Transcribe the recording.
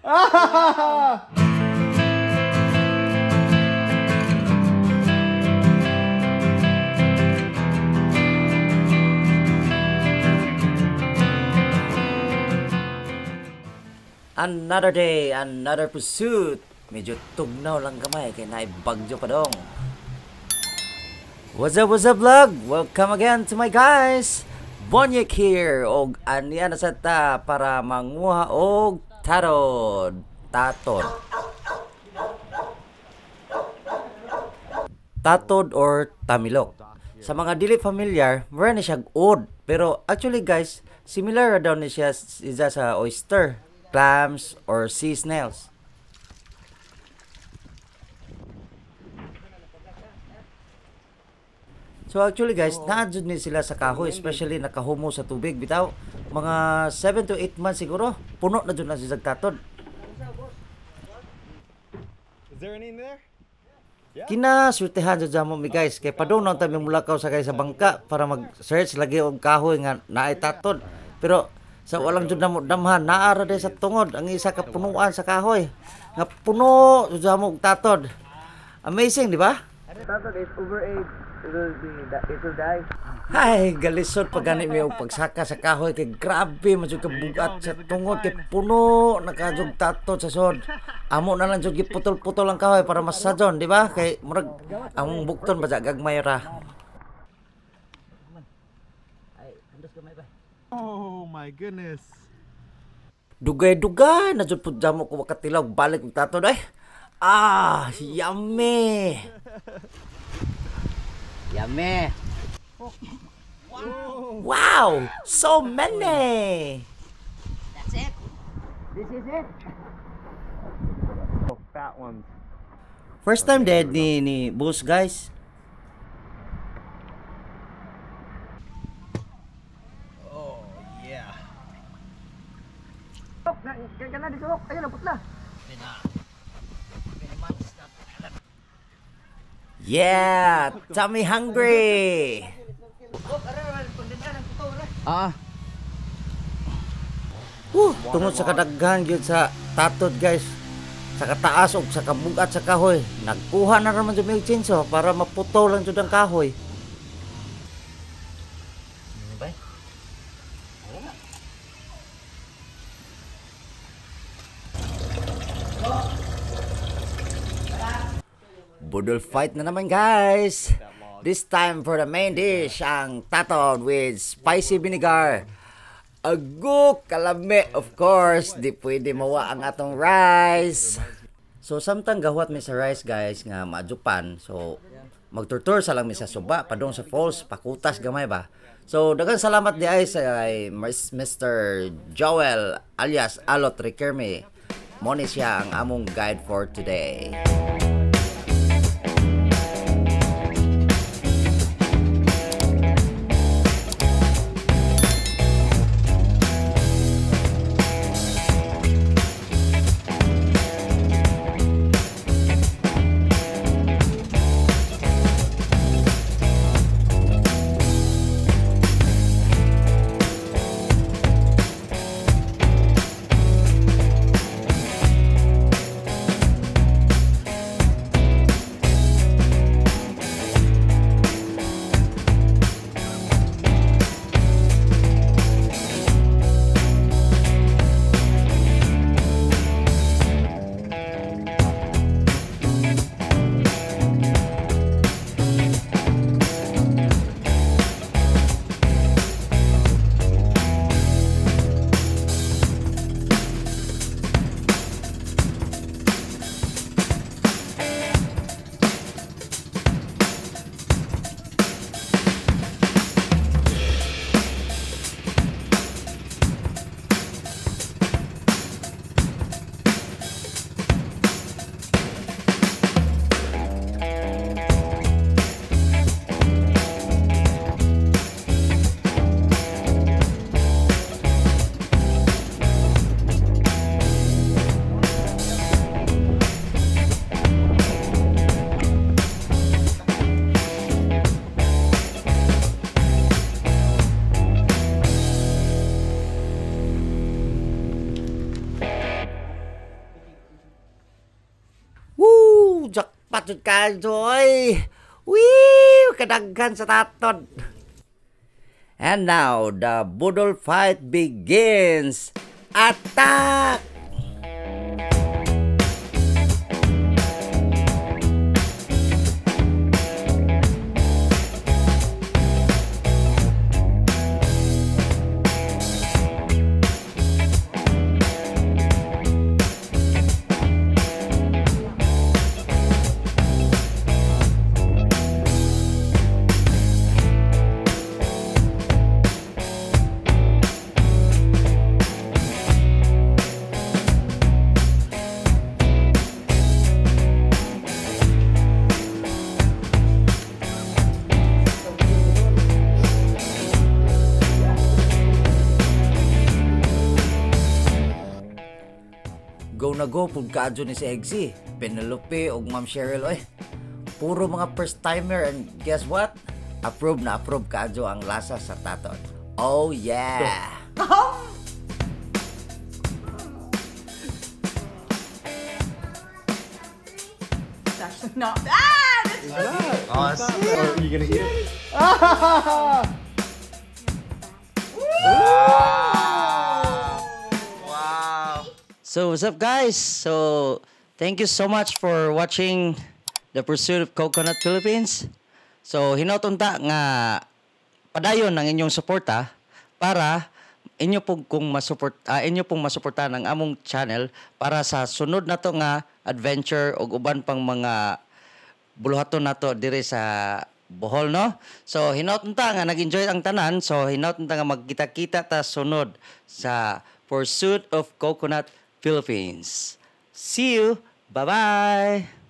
Ah! Another day, another pursuit. Medyo tugnaw lang gamay kay naay bagyo pa dong. What's up, vlog? Welcome again to my guys. Bonyek here og aniya na sa ta para manguha og tarod. Tatod. Tatod or tamilok. Sa mga dili familiar, mura ni siya ud. Pero actually guys, similar ra daw ni siya isa sa oyster, clams, or sea snails. So actually guys, naa jud ni sila sa kahoy, especially nakahumo sa tubig bitaw. Mga 7 to 8 months siguro, puno na jud na sila tatod. Is there any in there? Yeah. Kinaswertehan jud mo mi guys, kay padung na ta mi mulakaw sa kay sa bangka para mag-search lagi og kahoy nga naay tatod. Pero sa walang jud namo damhan, naa ra day sa tungod ang isa ka punuan sa kahoy nga puno jud mo og tatod. Amazing, di ba? Tatod is over age. It will die. Ay, galisod pa gani mi og pagsaka sa kahoy kay grabe man jud kabugat sa tungod kay puno na kajug tatod sa sod. Amo na lang jud giputol-putol ang kahoy para masadyon, di ba? Kay murag among bukton ba gagmay ra. Oh my goodness. Dugay-dugay na jud pud jamo ko makatilaw balik og tatod ay. Ah, yummy. Yummy. Wow, so many. That's it. This is it. Oh, fat ones. First time dead ni boss guys. Oh yeah. Kana di sulok. Ayun ang putla. Yeah, tummy hungry. Ah. Tungod sa kadaghan gyud sa tatod guys. Sa kataas og sa kabugat sa kahoy, nagkuha na raman jud mi og chainsaw para maputol lang jud ang kahoy. Budol fight na naman guys. This time for the main dish, ang tatod with spicy vinegar. Ago, kalame, of course. Di pwede mawa ang atong rice. So samtang gahuat mi sa rice guys nga maadjupan, so magturtur sa lang mi sa suba padung sa falls, pakutas gamay ba. So daghang salamat di ay sa ay Mr. Joel alias Alot Riquelme. Mo ni siya ang among guide for today. Salamat jud kaayo oy. Wee! Kadaghan sa tatod. And now, the budol fight begins. Attack! Go na go pud kaadyo ni si Eggsy, Penelope ug Ma'am Cheryl oy. Puro mga first timer and guess what? Approve na approve kaadyo ang lasa sa tatod. Oh yeah. It's actually not bad. It's just Awesome. Are you gonna eat it? Wow. So what's up, guys? So thank you so much for watching The Pursuit of Coconut Philippines. So hinaut unta nga padayon ang inyong suporta para inyo pong masuportahan ang among channel para sa sunod nato nga adventure ug uban pang mga buluhaton nato diri sa Bohol, no? So hinaut unta nga nag-enjoy ang tanan. So hinaut unta nga magkita-kita ta sunod sa Pursuit of Coconut Philippines. See you. Bye-bye.